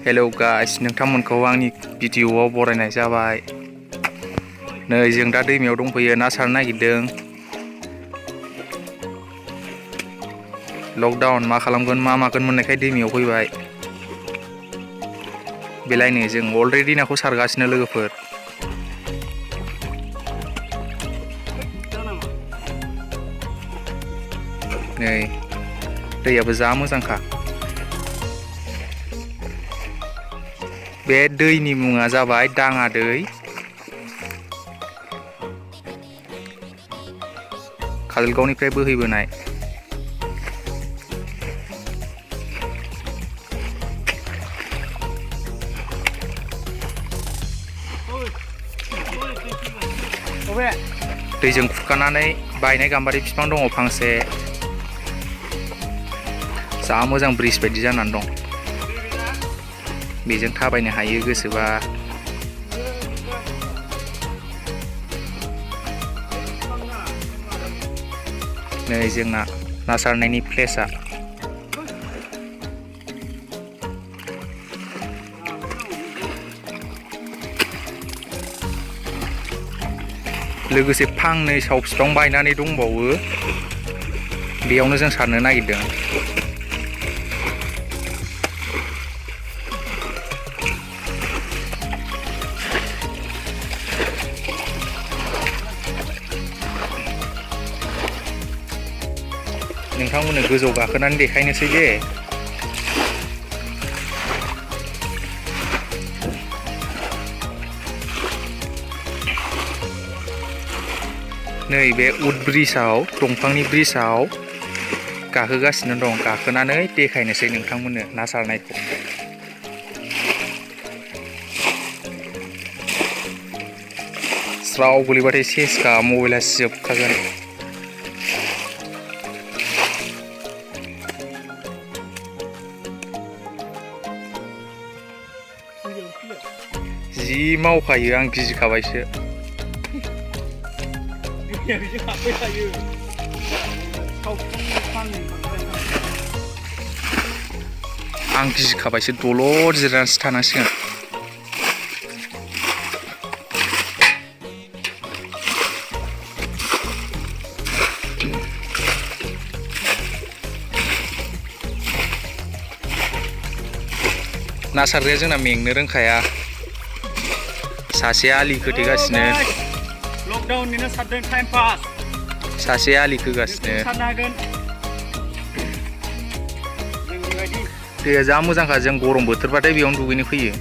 Hello guys, नोंथांमोनखौ आंनि भिडिअ'आव बरायनाय जाबाय। नै जों दा दैमायाव दंफैयो, ना सारनो नागिरदों। लकडाउन मा खालामगोन मा मागोन मोननायखाय दैमायाव फैबाय। बेलायनो जों अलरेडि नाखौ सारगासिनो लोगोफोर। नै दैयाबो जा मोजांखा। बे दैनि मुङा जाबाय दाङा दै। काजलगावनिफ्राय बोहैबोनाय। दैजों खुरखानानै बायनाय गाम्बारि बिफां दङ फांसे। जा मोजां ब्रिज बायदि जानानै दं। बेजों थाबायनो हायो गोसोबा। नै जोंना ना सारनायनि प्लेसआ। लोगोसे फांनै साव बिफां बायनानै दंबावो, बेयावनो जों सारनो नागिरदों। नोंथांमोननो गोजौ गाखोनानै देखायनोसै दे। नै बे उड ब्रिजआव, दंफांनि ब्रिजआव गाखोगासिनो दं। गाखोनानै देखायनोसै नोंथांमोननो ना सारनायखौ। स्राव गोलैबाथाय सेसखा, मबाइला सिजोबखागोन। जि मावखायो, आं गिखाबायसो। आं गिखाबायसो, दलद जिरायनानैसो थानांसिगोन। ना सारग्राया जोंना मेंनो रोंखाया। सासे आलि खोथेगासिनो, लकडाउननिनो सारदों टाइम पास। सासे आलि खोगासिनो। दैया जा मोजांखा, जों गरम बोथोरबाथाय बेयावनो दुगैनो फैयो।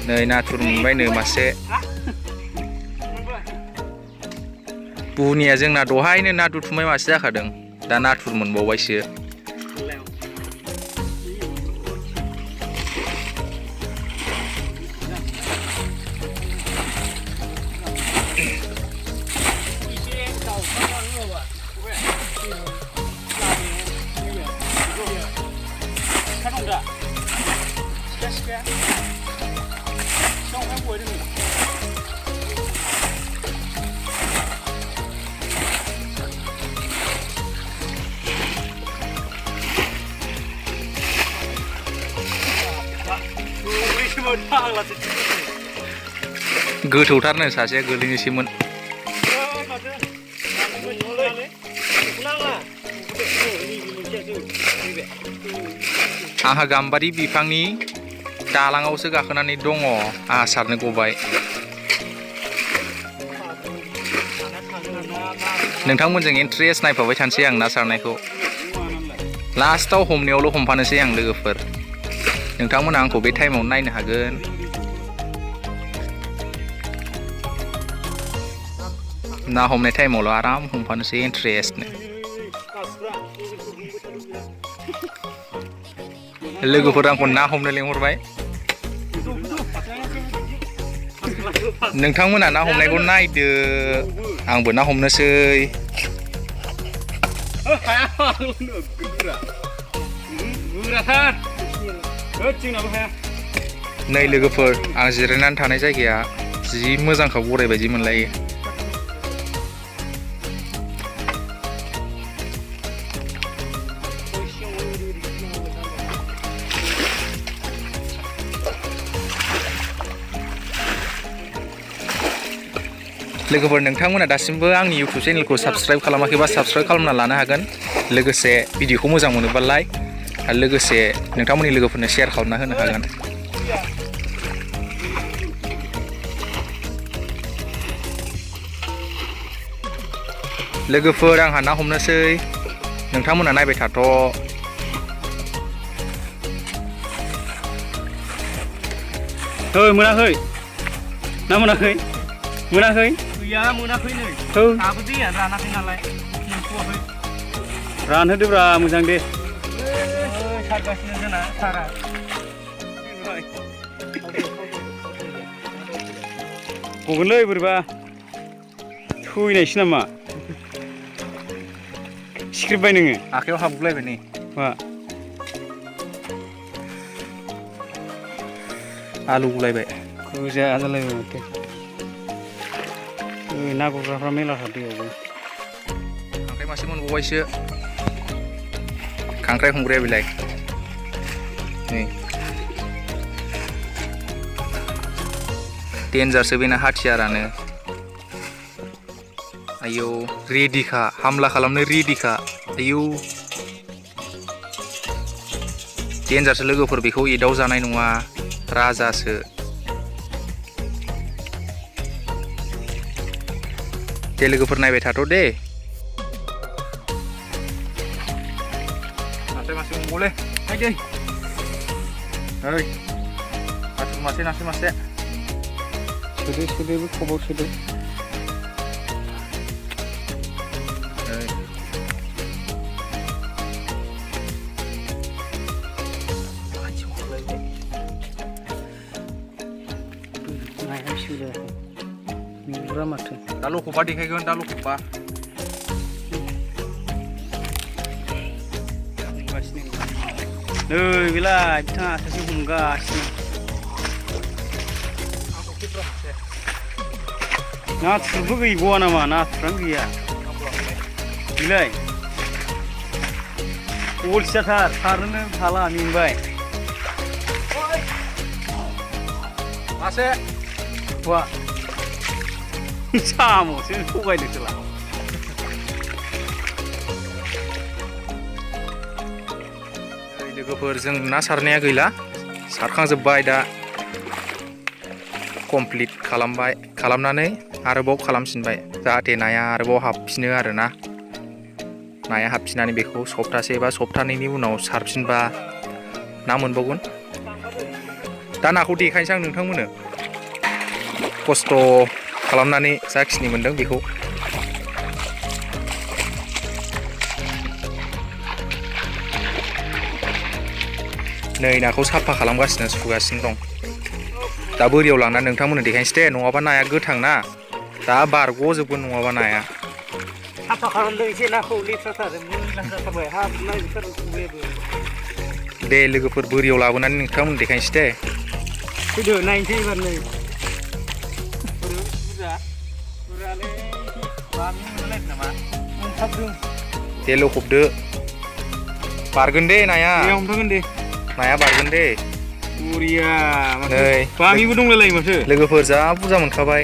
नै नाथुर मोनबायनो मासे। बुहुनिया जोंना दहायनो ना दुथुमाय मासे जाखादों, दा नाथुर मोनबावबायसो। गोथौथारनो, सासेया गोलैनोसैमोन। आंहा गाम्बारि बिफांनि दालाङावसो गाखोनानै दङ, आंहा सारनो गबाय। नोंथांमोनजों इन्ट्रेस्ट नायफाबाय थानोसै आं ना सारनायखौ। लास्टाव हमनायावल' हमफानोसै आं लोगोफोर। नोंथांमोना आंखौ बे टाइमाव नायनो हागोन। ना हमनाय टाइमावल' आराम हमफानोसै इन्ट्रेस्टनो। लोगोफोर आंखौ ना हमनो लेंहरबाय। नोंथांमोना ना हमनायखौ नायदो, आंबो ना हमनोसै। नै लोगोफोर, आं जिरायनानै थानाय जायगाया जि मोजांखा, गराय बायदि मोनलायो। लोगोफोर नोंथांमोना दासिमबो आंनि इउटुब चेनेलखौ साबस्क्राइब खालामाखैबा साबस्क्राइब खालामना लानो हागोन लोगोसे भिडिअखौ मोजां मोनोबा लाइक आरो लोगोसे नोंथांमोननि लोगोफोरनो शेयार खालामना होनो हागोन लोगोफोर आंहा ना हमनोसै नोंथांमोना नायबाय थाथ' मोनाखै ना मोनाखै मोनाखै गैया मोनाखै नै दाबो दैया रानाखै नालाय मोनथ'वाखै रानहोदोब्रा मोजां दे सारगासिनो जोंना सारा गगोनलै बोरैबा थैनायसो नामा सिख्रेबबाय नोङो आखायाव हाबगुलायबाय नै मा आलु गुलायबाय गोजा जालायबाय माथो ना गुरग्राफ्रा मेलाथार दैयावबो खांख्राइ मासे मोनबावबायसो खांख्राइ हमग्राया बेलाय नै डेन्जारसो बेना हाथियारानो आयौ रेडिखा हामला खालामनो रेडिखा आयौ डेन्जारसो लोगोफोर बेखौ एदाव जानाय नङा राजासो दे लोगोफोर नायबाय थाथ' दे नास्राय मासे मोनबावलै फैदो ओइ नाथुर मासे नास्राय मासे सोदो खबाव सोदो नुब्रा माथो दा लखबा देखायगोन दा लखबा नै बेलाय बिथाङा सासे हमगासिनो नाथुरबो गैबावा नामा नाथुरानो गैया बेलाय अलसियाथार सारनोनो हाला मेंबाय मासे वा साम'सो थगायदोंसोला लोगोफोर जों ना सारनाया गैला सारखांजोब्बाय दा कमप्लिट खालामनानै आरोबाव खालामफिनबाय जाहाथे नाया आरोबाव हाबफिनो आरोना नाया हाबफिननानै बेखौ सप्तासे बा सप्तानैनि उनाव सारफिनबा ना मोनबावगोन दा नाखौ देखायनोसै आं नोंथांमोननो खस्थ' खालामनानै जाखिनि मोनदों बेखौ नै नाखौ साफा खालामगासिनो सुगासिनो दं दा बोरियाव लांनानै नोंथांमोननो देखायनोसै दे नङाबा नाया गोथां ना दा बारग'जोबगोन नङाबा नाया साफा खालामदों एसे नाखौ लेथ्राथार मैला जाथारबाय हाबनायथारबो दे लोगोफोर बोरियाव लाबोनानै नोंथांमोननो देखायनोसै दे फैदो नायनोसै एबार नै बुरजालै बामि मोनलायदों नामा मोनथारदों दे लखबदो बारगोन दे नाया हमथागोन दे नाया बारगोन दे बुरिया नै बामिबो दंलायलायो माथो लोगोफोर जा बुरजा मोनखाबाय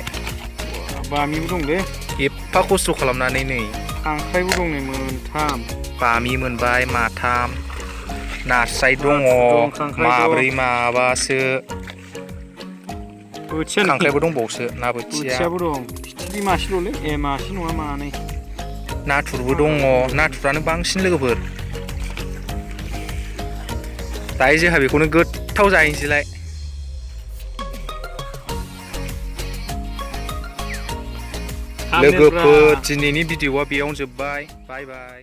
बामिबो दंलै एफा खस्थ' खालामनानै नै खांख्राइबो दं नै मोनथाम बामि मोनबाय माथाम नास्राय दङ माब्रै माबासो खांख्राइबो दंबावसो ना बोथियाबो दं फिथिख्रि मासेल'लै मासे नङा मानै नाथुरबो दङ नाथुरानो बांसिन लोगोफोर दायो जोंहा बेखौनो गोथाव जाहैनोसैलाय लोगोफोर दिनैनि भिडिअआ बेयावनो जोब्बाय बाय बाय